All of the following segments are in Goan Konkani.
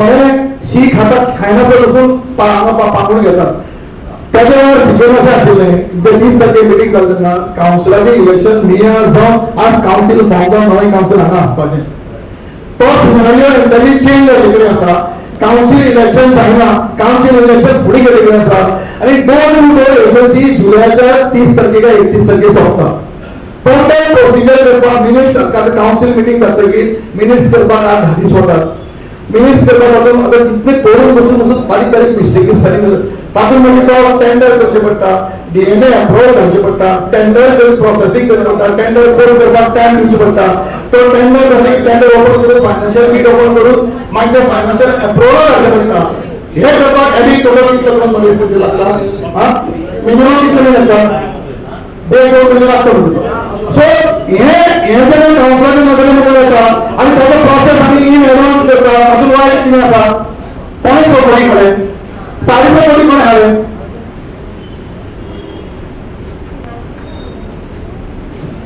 थोडे शी खातात, खायना वचून पांगून घेतात. त्याच्या वेळार सिच्युएशन अशें आशिल्लें, ते 30 तारखेक मिटींग जालें तेन्ना कावन्सिलाचें इलेक्शन मेयर जावन आज कावन्सील फॉर्म जावन नवें कावन्सील हांगा आसपाचें. तो सिनारियो एंटायरली चेंज जाल्ले कडेन आसा. कावन्सील इलेक्शन जायना, कावन्सील इलेक्शन फुडें गेल्ले कडेन आसा आनी डोर टू डोर एजन्सी जुलयाच्या 30 तारखेक, 31 तारखेक सोंपता. टोटल प्रोसिजर करपाक मिनिट्स, कावन्सील मिटींग जातकीर मिनिट्स करपाक आज 10 दीस वतात. मिनिट्स करपाक तातूंत आतां कितले करून बसून बसून बारीक बारीक मिस्टेकी फारीक, तातूंत मागीर तो टेंडर करचें पडटा, डीएमए अप्रुवल घालचें पडटा, टेंडर प्रोसेसींग करचें पडटा, टेंडर करून करपाक टायम दिवचो पडटा. तो टेंडर जालें की टेंडर ओपन करून फायनान्शियल बीड ओपन करून मागीर ते फायनान्शियल अप्रुवल घालचें पडटा. हे करपाक एडी टोटल कितले मनीस लागता? हा, मिनिमम कितले लागता? 1.5-2 महिने लागता. सो हे हे सगळें कावन्सिलाच्या नदरेन मुखार येता आनी ताचो प्रोसेस आमी इन एडवान्स करता. तातूंत वायट कितें आसा? 5.75 कोटी खाले, 6.5 कोटी कोणें खाले?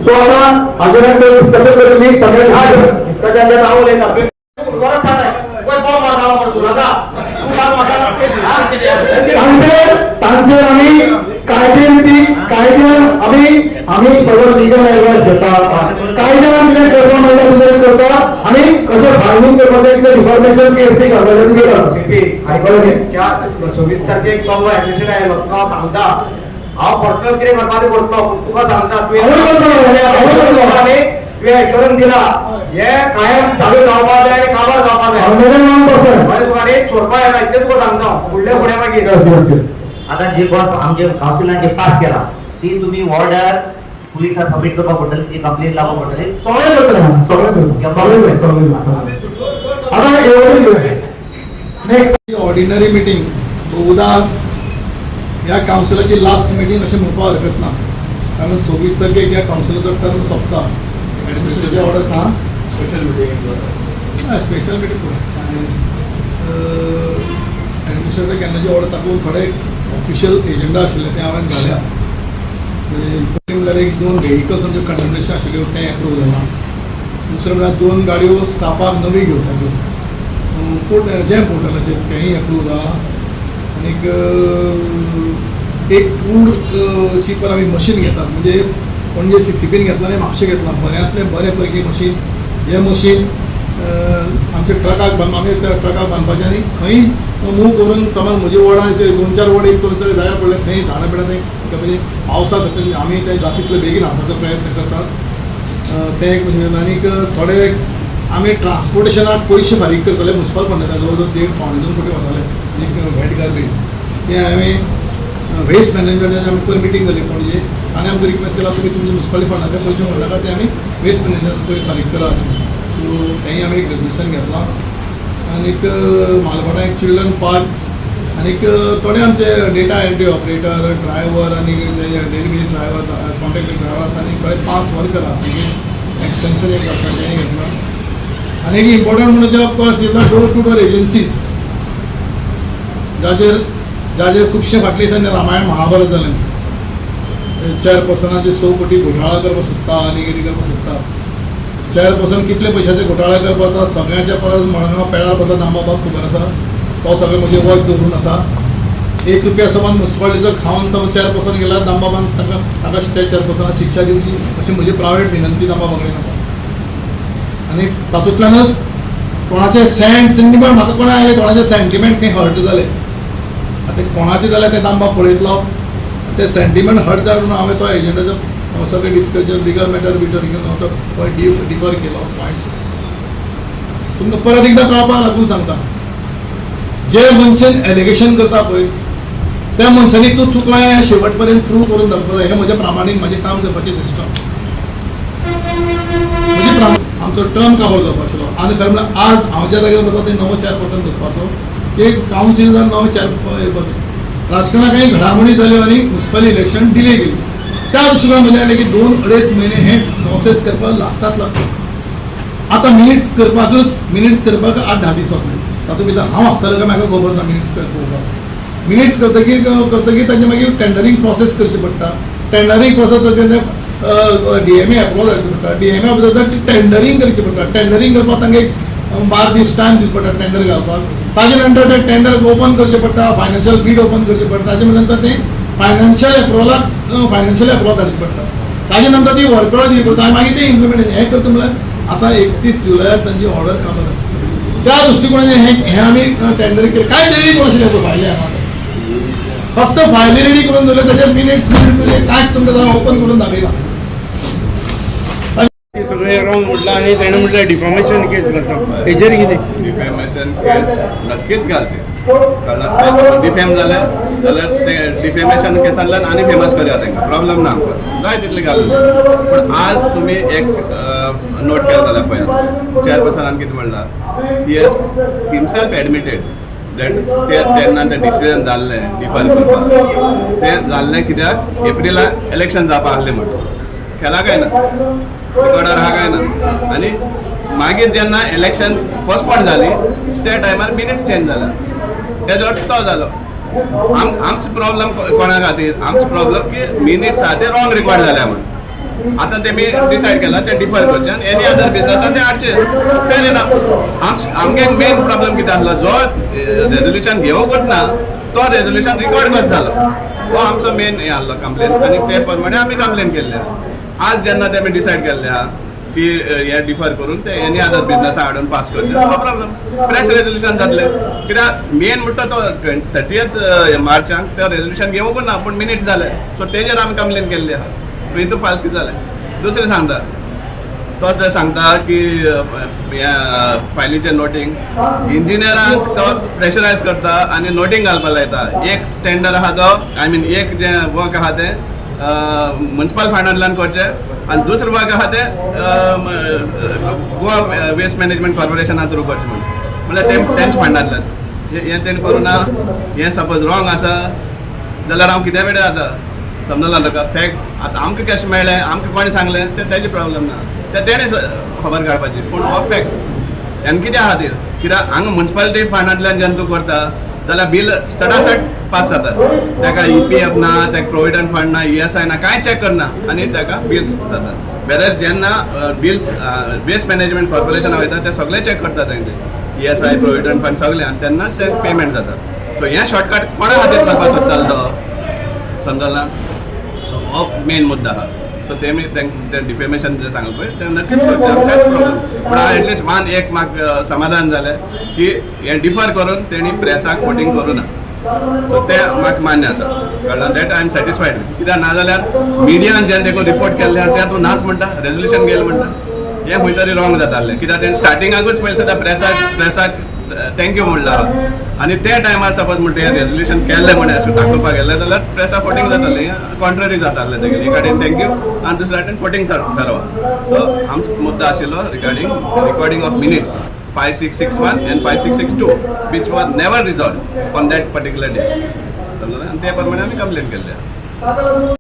सो आतां हाजेर डिस्कशन करतली सगळे. हांव उलयता. तांचेर आमी कायद्यान ती कायद्यान आमी आमी सगळो लिगल एडवायस घेता. कायद्यान कितें करपा मेळटा तितलें करता आनी कशें फायनींग करपाचें, कितें रिफॉर्मेशन केस ती घालपाचें ती घेता. आयकलें? त्या 26 तारखेक तो एडमिशन आयलो, तुका हांव सांगता, हांव पर्सनल कितें करपा तें करतलो, पूण तुका सांगता, तुवें तुवें एश्योरन्स दिला, हे कायम चालू जावपा जाय आनी काबार जावपा जाय. 101%. तुका आनी सोडपा येना, इतलें तुका सांगता हांव, फुडले फुडें मागीर. आता जे कोण आमचे कावन्सिलान जे पास केला ती तुम्ही ऑर्डर पुलिसाक सबमिट करपाक पडटली, ती कंप्लेन लावपाक पडटली. सगळें करतलें, सगळें करतलें, सगळें सगळें. आतां नेक्स्ट. ऑर्डिनरी मिटींग बहुधा ह्या कावन्सिलाची लास्ट मिटींग अशें म्हणपाक हरकत ना, कारण 26 तारखेक ह्या कावन्सिलाचो टर्म सोंपता. एडमिनिस्ट्रेटिव ऑर्डर हां, स्पेशल मिटींग, स्पेशल मिटींग पळय. आनी एडमिनिस्ट्रेटर केन्नाची ऑर्डर, तातूंत थोडे ऑफिशियल एजेंडा आशिल्ले ते हांवें घाल्या. म्हणजे म्हणल्यार एक दोन व्हेकल्स आमचे कंडेमनेशन आशिल्ल्यो तें एप्रूव जालां. दुसरें म्हणल्यार दोन गाडयो स्टाफाक नवी घेवपाच्यो पोर्ट जॅम पोर्टलाचेर तेंय एप्रूव जालां. आनीक एक वूड चिपर आमी मशीन घेतात, म्हणजे पणजे सीसीपीन घेतला आनी म्हापशें घेतला, बऱ्यांतलें बरें पैकी मशीन. हें मशीन आमच्या ट्रकाक बांद, आमी त्या ट्रकाक बांदपाचें आनी खंय मूव करून, समज म्हजी वडां ते 2-4 वड एक जाग्यार पडले, थंय झाडां बिडां थंय म्हणजे पावसाक घातली आमी ते जाता तितले बेगीन हाडपाचो प्रयत्न करतात. तें एक मशीन. आनीक थोडे आमी ट्रान्सपोर्टेशनाक पयशे फारीक करतले मुन्सिपल फंडांतल्यान, जवळ जवळ 1.5 1.75 कोटी वताले एक वेट गार्बेज. तें हांवें वेस्ट मॅनेजमेंटाची आमी पयर मिटींग जाली पणजे, आनी आमकां रिक्वेस्ट केला, तुमी तुमचे मुन्सिपल फंडांतले पयशे म्हणनाका, ते आमी वेस्ट मॅनेजमेंटान पयशे फारीक करा अशें. सो तेंय आमी एक रेजोल्युशन घेतलां. आनीक मालवणा एक चिल्ड्रन पार्क आनीक थोडे आमचे डेटा एंट्री ऑपरेटर, ड्रायव्हर आनी daily base driver, contract driver आसा आनी थोडे 5 वर्कर आहा, एक्सटेंशन एक आसा, तेंय घेतलां. आनी एक इम्पॉर्टंट म्हणजे ऑफकोर्स येता डोर टू डोर एजन्सीज, जाचेर जाचेर खुबशे फाटले दिसांनी रामायण महाभारत जालें, चेअरपर्सनाचे 6 कोटी घोटाळा करपाक सोदता आनी कितें करपाक सोदता. चेअरपर्सन कितले पयशाचे घोटाळा करपाक आतां सगळ्यांच्या परस मडगांव पेडार बदला दामबाबाक खबर आसा. तो सगळें म्हजें वच दवरून आसा. 1 रुपया समज मुन्सिपालिटीचो खावन समज चेअरपर्सन गेला, दामबाबान ताका ताका त्या चेअरपर्सनाक शिक्षा दिवची अशी म्हजी प्रायवेट विनंती दामबाबा कडेन आसा. आनी तातूंतल्यानच कोणाचे सेंटिमेंट म्हाका कोणा आयलें, कोणाचे सेंटिमेंट खंय हर्ट जाले, आतां कोणाचे जाल्यार ते दामबाब पळयतलो, ते सेंटिमेंट हर्ट जालें म्हणून हांवें तो एजंडाचो सगळें डिस्कशन लिगल मॅटर बिटर घेवन हांव तो पॉयंट डिफर केलो. पॉयंट तुमकां परत एकदां कळपाक लागून सांगता, जे मनशान एलिगेशन करता पळय त्या मनशांनी तूं चुकलां हें शेवट पर्यंत प्रूव करून दाखोवपाक जाय. हें म्हजें प्रामाणीक म्हजें काम करपाचें सिस्टम म्हजी. आमचो टर्म काबार जावपा आशिल्लो. आनी खरें म्हणल्यार आज हांव ज्या जाग्यार वता थंय नवो चेअरपर्सन बसपाचो, एक कावन्सील जावन नवो चेअर राजकारणात काही घडामोडी जाल्यो आनी मुन्सिपल इलेक्शन डिले गेली. त्या दृश्टीकोनान म्हजें जालें की 2-2.5 म्हयने हे प्रोसेस करपाक लागतात लागतात. आतां मिनिट्स करपाकच, मिनिट्स करपाक 8-10 दीस वतले. तातूंत भितर हांव आसतलो काय म्हाका खबर ना. मिनिट्स पळोवपाक, मिनिट्स करतकीर करतकीर ताजे मागीर टेंडरींग प्रोसेस करची पडटा. टेंडरींग प्रोसेस जाता, डीएमए अप्रुवल जावची पडटा. डीएमए अप्रुवल जाता, टेंडरींग करची पडटा. टेंडरींग करपाक तांकां एक 12 दीस टायम दिवचो पडटा टेंडर घालपाक. ताजे नंतर ते टेंडर ओपन करचें पडटा, फायनान्शियल बीड ओपन करचें पडटा. ताजे नंतर ते फायनान्शियल एप्रुवलाक, फायनान्शियल एप्रुवल धाडचें पडटा. ताजे नंतर ती वर्क ऑर्डर दिवची पडटा आनी मागीर ते इम्प्लिमेंटेशन हें करता. म्हणल्यार आतां 31 जुलयाक तांची ऑर्डर काबार जाता. त्या दृश्टिकोनाचे हे हे आमी टेंडर केलें. कांयच रेडी करूं नाशिल्लें पळय फायली हांगा. फक्त फायली रेडी करून दवरले, त्याचे मिनिट्स मिनिट कांयच तुमकां ओपन करून दाखयला. सगळे रॉंग म्हटलं आणि त्याने म्हटलं डिफॉमेशन केस घालता. हेजेर कितें? डिफेमेशन केस नक्कीच घालचे, कारण डिफेम जालें जाल्यार ते डिफेमेशन केसांतल्यान आनी फेमस करया तांकां, प्रॉब्लम ना आमकां, जाय तितलें घालून. पूण आज तुमी एक नोट केलें जाल्यार पळयात, चेअरपर्सनान कितें म्हणलां? He has himself admitted that ते तेन्ना तें डिसिजन जाल्लें डिफर करपाक, तें जाल्लें कित्याक एप्रिलाक इलेक्शन जावपा आहलें म्हण. केलां काय ना? रिकॉर्डार आहा काय ना? आनी मागीर जेन्ना इलेक्शन्स पोस्टपोन जाली त्या टायमार मिनिट्स चेंज जाला, तेजो अर्थ तो जालो. आमचो प्रॉब्लम कोणा खातीर? आमचो प्रॉब्लम की मिनिट्स आहा ते रॉंग रिकॉर्ड जाल्या म्हण. आतां तेमी डिसायड केला ते डिफर करचे आनी एनी अदर बिजनसान ते हाडचे. Fair enough. आमगे मेन प्रॉब्लम कितें आसलो, जो रेजोल्युशन घेवंकूच ना तो रेजोल्युशन रिकॉर्ड कसो जालो, हो आमचो मेन हें आहलो कंप्लेन. आनी ते प्रमाणे आमी कंप्लेन केल्ले आहा. आज जेन्ना तेमी डिसायड केल्ले आहा की हे डिफर करून ते एनी अदर बिजनसा हाडून पास करचे, नो प्रॉब्लम, फ्रेश रेजोल्युशन जातलें. कित्याक मेन म्हणटा तो 30th मार्चाक ते रेजोल्युशन घेवंकूच ना, पूण मिनिट्स जाले, सो तेजेर आमी कंप्लेन केल्ली आहा. हितून फाल्स कितें जालें? दुसरें सांगता, तो ते सांगता की ह्या फायलीचें नोटींग इंजिनियरांक तो प्रेशरायज करता आनी नोटींग घालपाक लायता. एक टेंडर आहा तो, I mean, एक जें वर्क आहा तें मुन्सिपल फंडांतल्यान करचें आनी दुसरें वर्क आहा तें गोवा वेस्ट मॅनेजमेंट कॉर्पोरेशना थ्रू करचें म्हण. म्हणल्यार तें तेंच्या फंडांतल्यान हें तेणें करूं ना. हें सपोज रॉंग आसा जाल्यार हांव कितें बेडे जाता, समजला तुका? फॅक्ट आतां आमकां कशें मेळ्ळें, आमकां कोणें सांगलें, तें तेजें प्रॉब्लम ना, तें तेणें खबर काडपाची. पूण हो फॅक्ट आनी कित्या खातीर? कित्याक हांगा मुन्सिपालिटी फंडांतल्यान जेन्ना तूं करता जाल्यार बील सटासट पास जाता. ताका ईपीएफ ना, ताका प्रोविडंट फंड ना, ईएसआय ना, कांय चॅक करना आनी ताका बिल्स जाता. वेरएज जेन्ना बिल्स वेस्ट मॅनेजमेंट कॉर्पोरेशना वयता, ते सगळे चॅक करता तेंचे ईएसआय, प्रोविडंट फंड सगळे आनी तेन्नाच ते पेमेंट जाता. सो हें शॉर्टकट कोणा खातीर करपाक सोदतालो तो, समजला? सो हो मेन मुद्दा आहा. सो तेमी तें डिफेमेशन जें सांगलें पळय, तें नक्कीच करचें, आमकां कांयच प्रॉब्लम. पूण एटलिस्ट मान एक म्हाका समाधान जालें की हें डिफर करून तेणी प्रेसाक कोटींग करूं ना. सो तें म्हाका मान्य आसा, कळ्ळें? That I am satisfied. कित्याक नाजाल्यार मिडियान जेन्ना देखून रिपोर्ट केल्लें आहा तें तूं नाच म्हणटा, रेजोल्युशन गेलें म्हणटा, हें खंय तरी रॉंग जातालें. कित्याक तेणें स्टार्टिंगाकूच पयलीं सदां प्रेसाक thank you म्हणलां आनी त्या टायमार सपोज म्हणटा हें रेजोल्युशन केल्लें म्हण अशें दाखोवपाक गेलें जाल्यार प्रेसा कोटींग जातालें, कॉन्ट्ररी जातालें तेगेलें. एक कडेन thank you आनी दुसऱ्या कडेन कोटींग ठरवा. सो आमचो मुद्दो आशिल्लो regarding recording of minutes 5661 and 5662, which was never resolved on that particular day. समजलें? आनी ते प्रमाणे आमी कंप्लेन केल्ले.